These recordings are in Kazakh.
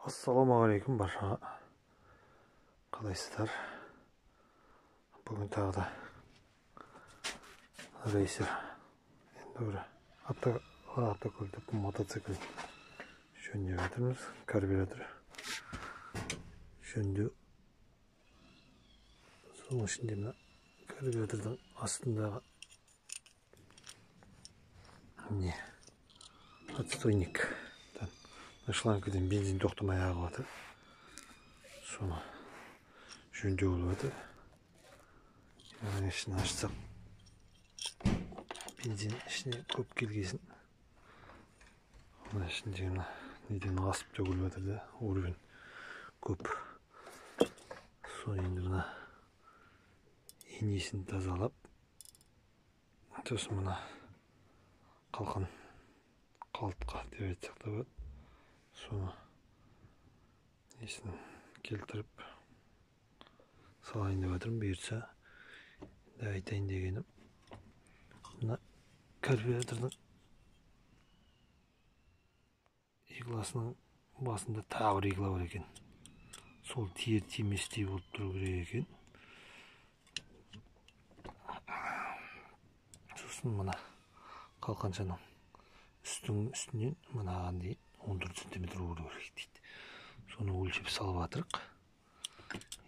Ассалаумағалейкум баршаға. Қалайсыздар? Бүгін тағы да рейсер енді бір автокөлік, мотоцикл жөндеп жатырмыз. Карбюратор жөндеу. Соның ішінде мына карбюратордың астындағы не отстойник шлангіден бензин тоқтамай ағып жатыр. Соны жөндеу болып жатыр. Оның ішін ашсақ, бензин ішіне көп келгесін мына ішіндегі мына неден асып төгіліп жатыр да, уровень көп. Соны енді мына инесін тазалап, сосын мына қалқан қалтқа деп айтсақ та болады. Соны несін келтіріп салайын деп жатырмын, бұйыртса. Енді айтайын дегенім, мына карбюратордың игласының басында тағы бір игла бар екен. Сол тиер тиместей болып тұру керек екен. Сосын мына қалқаншаның үстінен мынаған дейін 14 сантиметр болу керек дейді. Соны өлшеп салып жатырық.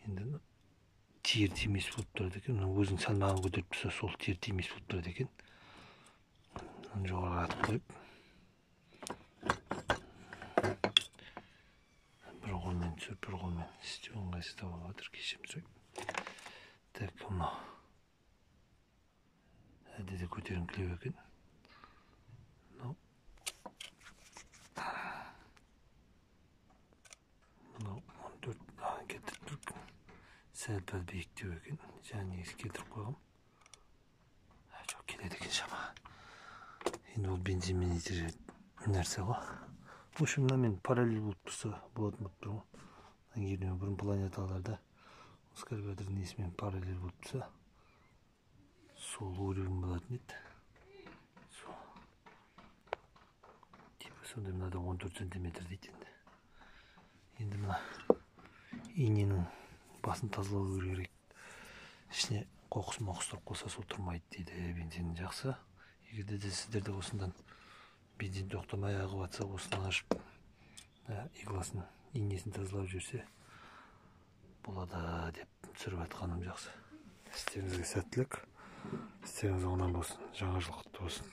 Енді тиер тимес болып тұрады екен. Мына өзінің салмағын көтеріп тұрса, сол тиер тимес болып тұрады екен. Мынаны жоғарыға атып қойып, бір қолмен түсіріп, бір қолмен істеу ыңғайсыздау болып жатыр, кешірім сұраймын. Так, мынау әлде де көтеріңкілеу екен. Мынау 14 келтіріп тұр. Сәл пәл биіктеу екен. Жаңа негізі келтіріп қойғам. Жоқ, келеді екен шама. Енді ол бензинмен итеретін нәрсе ғой. В общем, мынамен параллель болып тұрса болатын болып тұр ғой. Егер бұрын планеталарда осы карбюратордың несімен параллель болып тұрса, сол уровень болатын еді. Сол. Типа сондай мынада 14 сантиметр дейді енді. Енді мына иненің басын тазалау керек. Ішіне қоқыс моқыс тұрып қалса, сол тұрмайды дейді. Бензин жақсы. Егер де сіздерде осындан бензин тоқтамай ағып жатса, осыны ашып игласын, инесін тазалап жүрсе болады деп түсіріп жатқаным жақсы. Істеріңізге сәттілік, істеріңіз оңнан болсын, жаңа жыл құтты болсын.